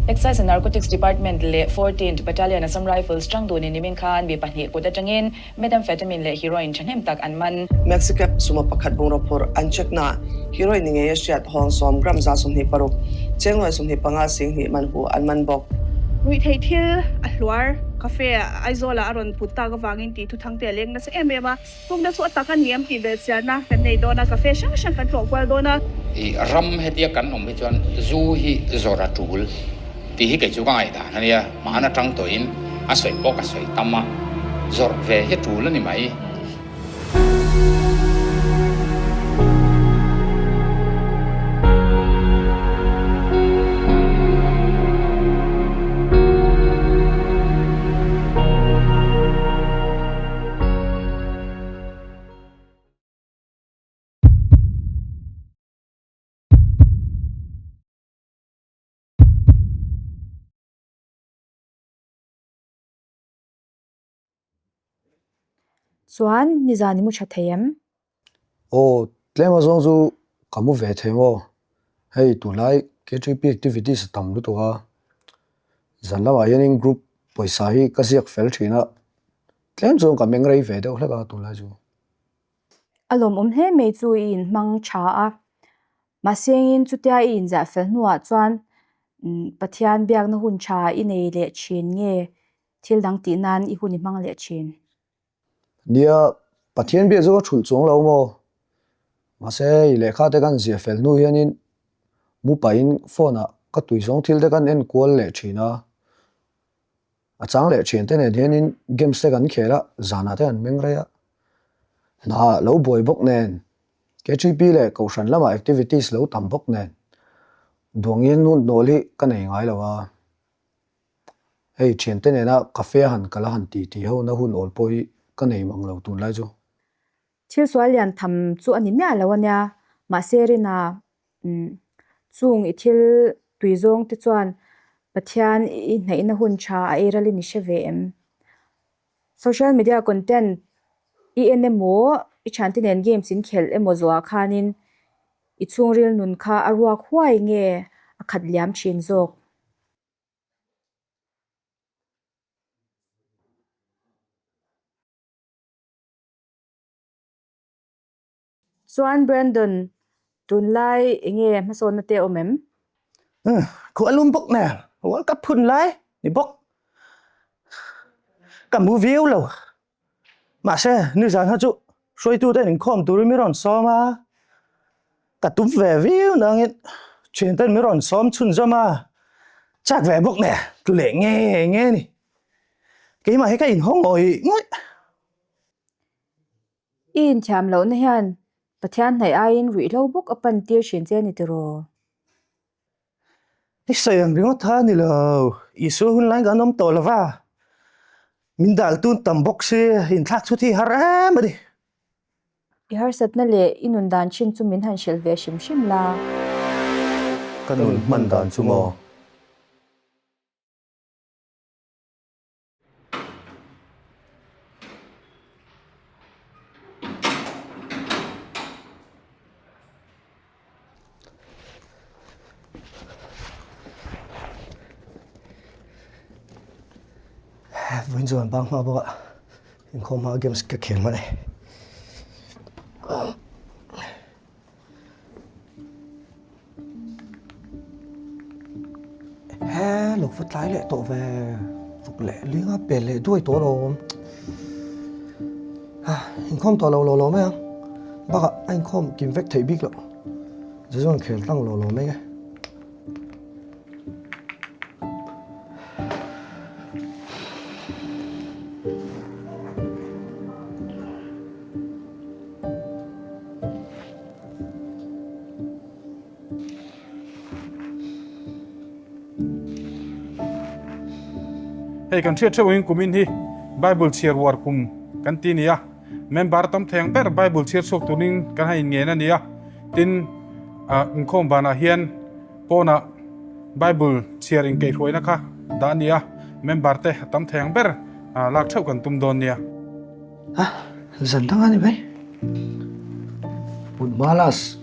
Excise and Narcotics Department leh Fourteenth Battalion Assam Rifles tang dunin nimin khan mi pahnih kut atangin methamphetamine leh heroin thahnem tak an man. Maxicab sumo pakhat bungraw phurh an check na heroin ni ngei a hriat hawng sawm gram 25, cheng nuai 25 singhnih man hu an man bawk. Ruihtheih thil a hluar cafe Aizawl-ah a rawn put tak avangin tih thuthang te a leng nasa em em a. Pukna chu a tak a ni em tih belh chianna kan nei dawn a, cafe hrang hrang kan tlawh kual dawn a. I ram hetia kan awm hi chuan zu hi zawrh a tul tih hi kei chu ka ngaihdan a nia, hmaan atang tawhin a sawi pawh ka sawi tam a, zawrh ve hi a tul a ni mai. Chuan nizan i mu tha thei em? Aw, tlem azawng chu ka mu ve thei maw? Hei tunlai KTP activities a tam lutuk a, zan lamah hianin group pawisa hi ka ziak fel thin a, Tlem chuan ka meng rei ve deuh hlek a tunlai chu. A lawmawm hle mai chu i inhmang tha a, mahse engin chutia i inziah fel hnuah chuan Pathian biakna hun tha i nei leh thin nge thil dang tih nan i hun i hmang leh thin? Nia, Pathian biak chu ka thulh chuang lo maw? Mahse i lehkha te kan ziah fel hnu hianin mu pahin phone ah ka tui zawng thil te kan en kual leh thin a. A chang leh thiante nen hianin games te kan khel a, zanah te an meng rei a. Hna lo buai bawk nen, KTP leh Kohhran lamah activities lo tam bawk nen, duangin hun hnawl hi ka nei ngai lo a. Hei thiante nena cafe a han kal a han ti ti ho na hun awl pawh hi ka nei mang lo tunlai chu. Thil sual lian tham chu a ni miah lo a nia, mahse Rina chung i thil tui zawng te chuan Pathian i hnaihna hun tha a ei ralin i hre ve em? Social media content i en emaw i thiante nen games in khelh emaw zawhah khanin i chhungril nun kha a ruak huai nge a khat liam thin zawk? Chuan Brandon, tunlai enge hmasawnna te awm em? Khuh a lum bawk nen, World Cup hun lai ni bawk. Ka mu viau lo. Mahse, nizan kha chu hruaitute inkhawm turin min rawn sawm a, ka tum ve viau nangin thianten min rawn sawm chhunzawm a, chak ve bawk nen, tlu leh nge nge a ni. Keimah hi ka inhawng ngawih ngawih. I inthiam lohna hian Pathian hnaih aiin ruihhlo bawk a pan tir thin che a ni tiraw? I sawi ang ringawt kha a ni lo. Isua hun lai kan awm tawh lo va, min dal tun tam bawk si, inthlak chhut hi har em a ni. I harsatna leh i nun dan thin chu min han hrilh ve hrim hrim la. Ka nun hman dan chu maw? Vawiin chu an bang hma bawk a, inkhawm hma games ka khel hman e. He lo va tlai leh tawh ve, ruk leh ling a pel leh duai tawh alawm. Ha inkhawm tawh lo lo mai ang, bakah a inkhawm kim vek theih bik loh, chu chuan khel tlang lo lo mai e. Hei kan hriat theuhin kumin hi Bible chhiar uar kum kan ti nia. Member tam theng ber Bible chhiar chhuak turin kan han inngen a nia. Tin, inkhawm vanah hian pawnah Bible chhiar inkeihhruaina kha dah a nia. Member te a tam theng ber lak theuh kan tum dawn nia. A, zan dang a ni mai. Mut hma last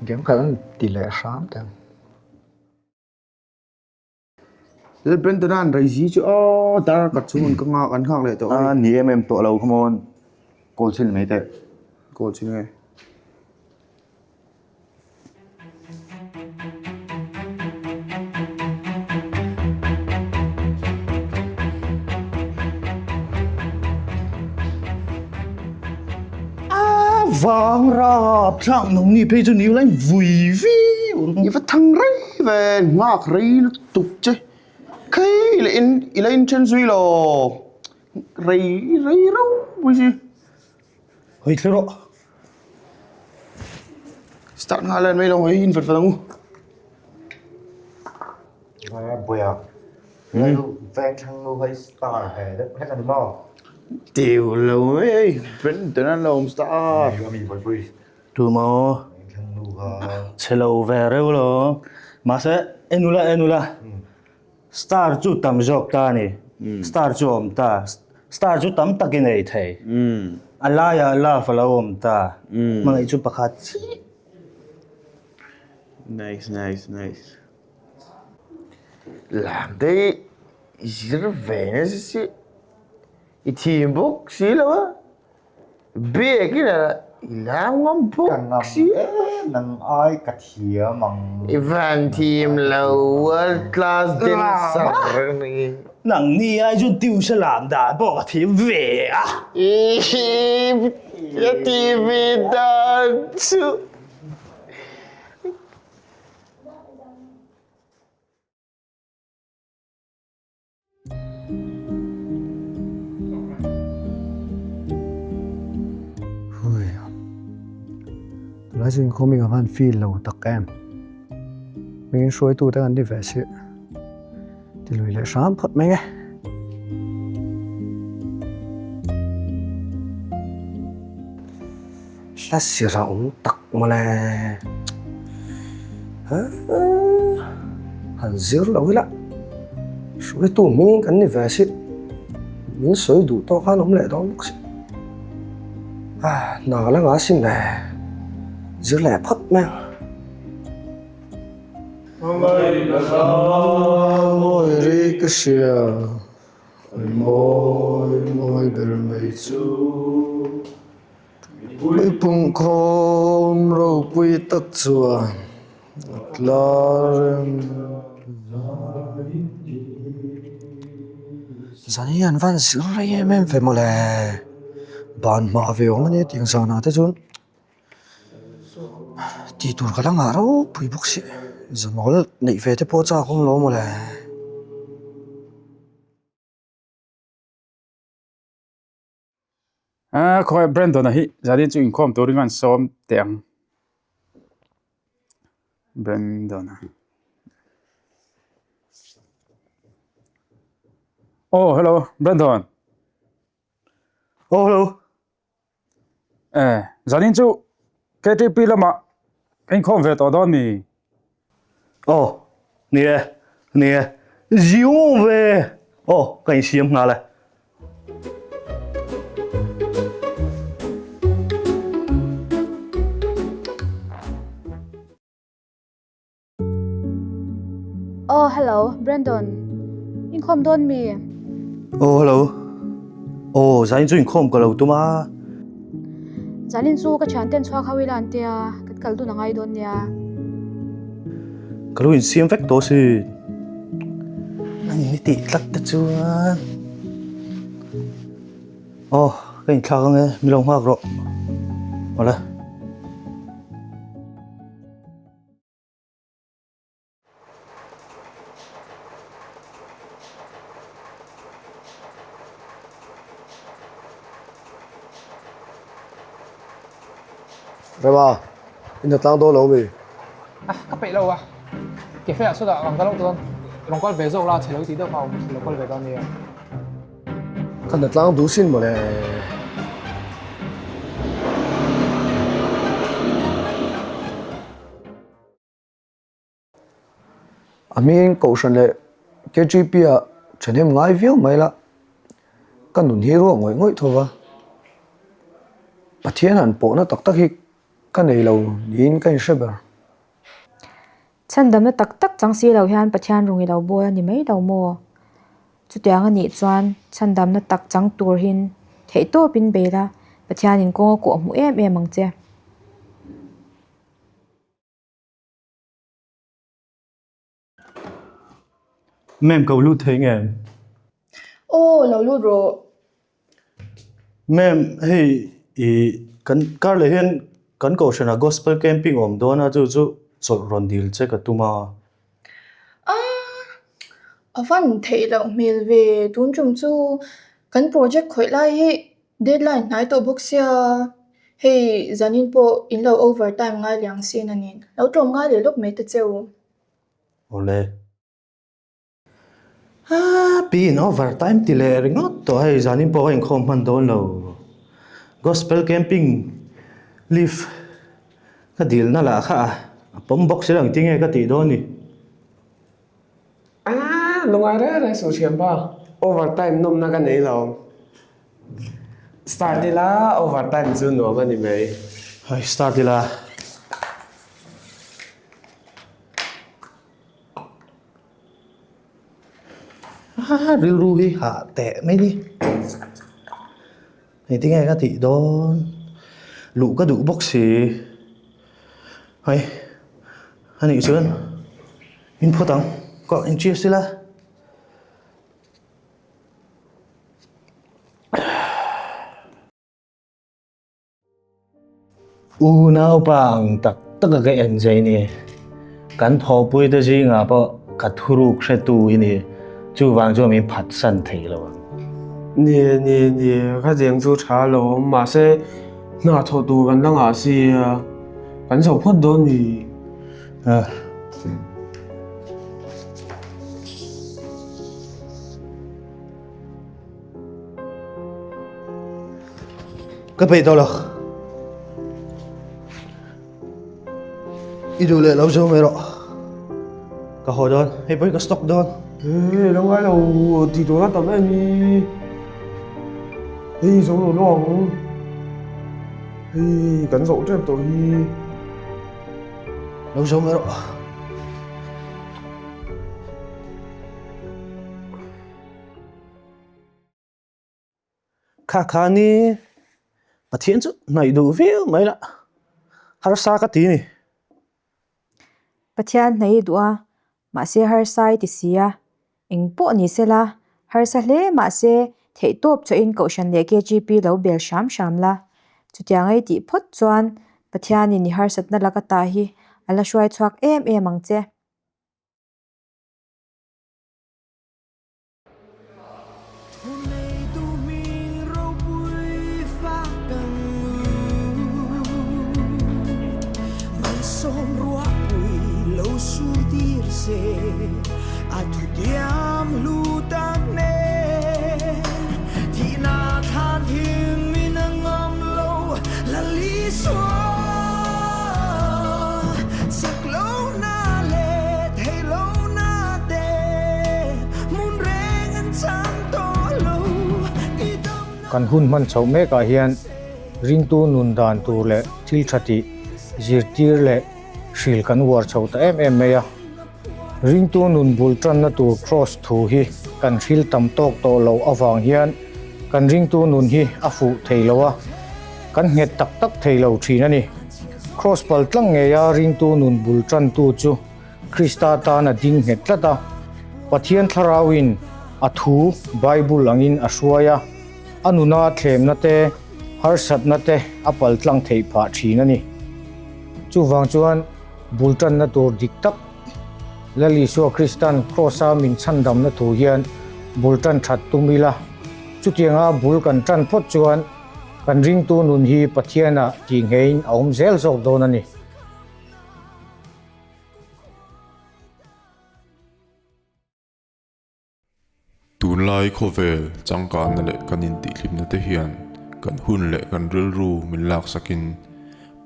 game khat an ti leh hram teh ang. Lal Brandon-a'n Raisi chu aw dar ka chhung ka nghak an nghak leh tawh a. Ni em em tawh lo come on call chhin mai teh. Call chhin nge. A vang rap thlak nung ni phei chu ni lai vui viau. I va thang rei ve nghak rei lutuk che. Khei i la in i la in then zui lo rei rei rau pui si. Hawi thlir rawh. Start nghal len mai lo hawi in vat vat ang u. Boya veng thlang nu hi star ve deuh hlek a ni maw? Tiu lo mai ei Brandon an lo awm star. Tu maw? Chhe lo ve reuh lo. Mahse en ula en ula star chu tam zawk ta a ni. Star chu a awm ta. Star chu tam takin a ei thei. A laiah love a lo awm ta. Hmangaih chu pakhat chiah. Nice nice nice. Lam te i zir ve nasa si. I thim bawk si lo a. Biakin a i lam ngam bawk si. Ka ngam e, nang ai ka thiam ang. I van thiam lo world class dancer a ni. Nang ni ai chuan tuition lam dan pawh ka thiam ve a. I TV dan chu. Hui. Tunlai chu inkhawm hi ka van feel lo tak em. Mingin hruaitu te kan ni ve si. Ti lui leh hram phawt mai nge. Hla sir a awm tak mawle. Han zir lo ila hruaitu hming kan ni ve si. Min sawi duh tawk khan awm leh dawn bawk si. Hna la nga sin le. Zir leh phawt mai ang. Mawi ri ka hria. Mawi mawi ber mai chu. Mipui khawm ropui tak chuan a tlar reng Zan hi an van zir rei em em ve mawle ban hma ve awm ania tiang zanah te chuan tih tur ka la ngah ropui bawk si zanawl neih ve te pawh chak awm lo mawle. A khawi Brandon-a hi zanin chu inkhawm turin an sawm teh ang Brandon-a aw hello Brandon aw hello e zanin chu K_T_P lamah ka inkhawm ve tawh dawn mi aw ni e ni e ziu ve aw ka insiam nghal e. Aw hello Brandon inkhawm dawn mi? Aw hello aw zanin chu inkhawm ka lo tum a. Zanin chu ka thian ten chhuak ho ila an tia kan kal dun a ngai dawn nia. Ka lo insiam vek tawh asin. An ni tih tlat te chuan aw ka inthlak ang e mi lo nghak rawh awle. Rema, i hna tlang dawn lo mi? A, ka peih lo a. Cafe ah sawtah ang ka lo dawn. Rawn kal ve zawk la, chhe lo tih deuh kha a awm, lo kal ve dawn nia. Ka hna tlang duh sin mawle. A hming Kohhran leh KGP ah thahnem ngai viau mai la, ka nun hi ruak ngawih ngawih tho va. Pathian han pawhna tak tak hi ka nei lo niin ka inhre ber. Chhandamna tak tak chang si lo hian Pathian rawng i lo bawl a ni mai lo maw? Chutiang a nih chuan chhandamna tak chang tur hin theihtawpin bei la, Pathianin kawng a kawh hmuh em em ang che. Ma'am ko lut thei nge? Aw lo lut rawh. Ma'am hei i kan kar leh hian kan kohhranah gospel camping awm dawn a chu chu chawlh rawn dil che ka tum a. Ah a van theih loh hmel ve tun tum chu kan project khawih lai hi deadline hnai tawh bawk sia hei zanin pawh in lo over time ngai liang sin a ni lo tlawm ngai leh lawk mai ta che u. Awle. Aa pi in over time ti leh ringawt tawh hei zanin pawh ka inkhawm hman dawn lo. Gospel camping leave ka dilna lah kha a pawm bawk si lo engtin nge ka tih dawn ni. Aa lungai reng reng suh thiam pa over time nawmna ka nei lo. Start ila over time chu nuam a ni mai. Hei start ila. Rilru hi hah teh mai ni. Engtin nge ka tih dawn? Luh ka duh bawk si. Hei a nih chuan in phawt ang. Ka in cheers ila. Unaupa ang tak taka ka en zai ni. Kan thawhpuite zingah pawh ka thuruk hretu i ni. Chuvang chuan min phatsan thei lo ang. Ni, ni, ni, ka zeng chu tha lo awm, mahse hna thawh tur kan la ngah si a, kan zo phawt dawn ni. Ka peih tawh lo. I duh leh lo zo mai rawh. Ka haw dawn, hei pawh hi ka stock dawn. Ee, lo ngai lo, ti tur a tam em hi. Hei zo lo lo ang. Hei kan zoh tep tawh hi. Lo zo mai rawh. Kha kha ni Pathian chu hnaih duh viau mai la, harsa ka ti ni. Pathian hnaih i duh a, mahse harsa i ti si a, eng pawh ni se la, harsa hle mahse theihtawp chawhin Kohhran leh KGP lo bel hram hram la. Chutiang a i tih phawt chuan Pathianin i harsatna laka ta hi a la hruai chhuak em em ang che. Kan hun hman chhoh mekah hian ringtu nun dan tur leh thil tha tih zirtir leh hril kan uar chho ta em em mai a. Ringtu nun bul tanna tur Kraws thu hi kan hril tam tawk tawh loh avang hian kan ringtu nun hi a fuh thei lo a, kan nghet tak tak thei lo thin a ni. Kraws pal tlang ngeia ringtu nun bul tantu chu Krista tan a ding nghet tlat a, Pathian thlarauin a thu Bible angin a hruai a, a nuna thlemna te, harsatna te a pal tlang theih phah thin a ni. Chuvang chuan bul tanna tur dik tak Lal Isua Kristan Kraws-a min chhandamna thu hian bul tan that tum ila, chutianga bul kan tan phawt chuan kan ringtu nun hi Pathianah tih ngheiin a awm zel zawk dawn a ni. Tunlai khawvel changkanna leh kan intihhlimna te hian kan hun leh kan rilru min laksakin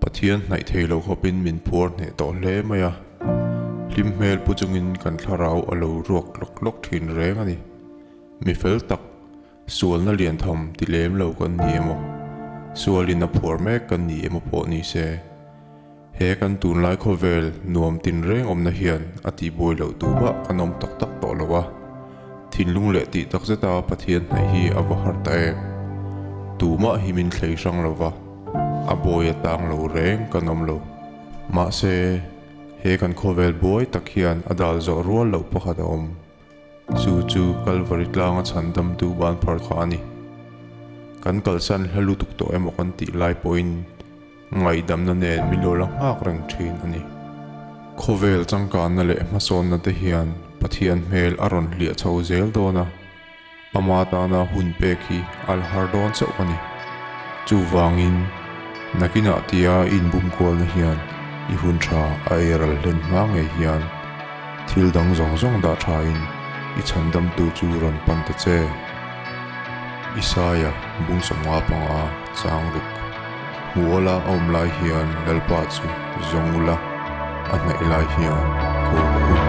Pathian hnaih thei lo khawpin min phuar hneh tawh hle mai a, hlim hmel pu chungin kan thlarau a lo ruak lawk lawk thin reng a ni. Mi fel tak, sualna lian tham ti lem lo kan ni emaw, sualin a phuar mek kan ni emaw pawh ni se. He kan tunlai khawvel nuam tinreng awmna hian a tihbuai loh tumah kan awm tak tak tawh lo a. Thinlung leh tih tak zeta Pathian hnaih hi a va har ta em? Tumah hi min thlei hrang lo va, a bawi a tang lo reng kan awm lo. Mahse, he kan khawvel buai tak hian a dal zawh rual loh pakhat a awm. Chu chu Kalvari tlanga chhandamtu ban phar kha a ni. Kan kalsan hla lutuk tawh emaw kan tih lai pawhin Ngaihdamna nen min lo la nghak reng thin a ni. Khawvel changkanna leh hmasawnna te hian Pathian hmel a rawn hliah chho zel dawn a, ama tana hun pek hi a la har dawn chauh a ni. Chuvangin, nakinah tia i inbum kualna hian i hun tha a eiral hlen hma ngei hian thil dang zawng zawng dah thain i chhandamtu chu rawn pan ta che. Isaia bung 55 chang ruk. Hmuala a awm lai hian Lalpa chu zawng ula, a hnaih lai hian ko rawh u.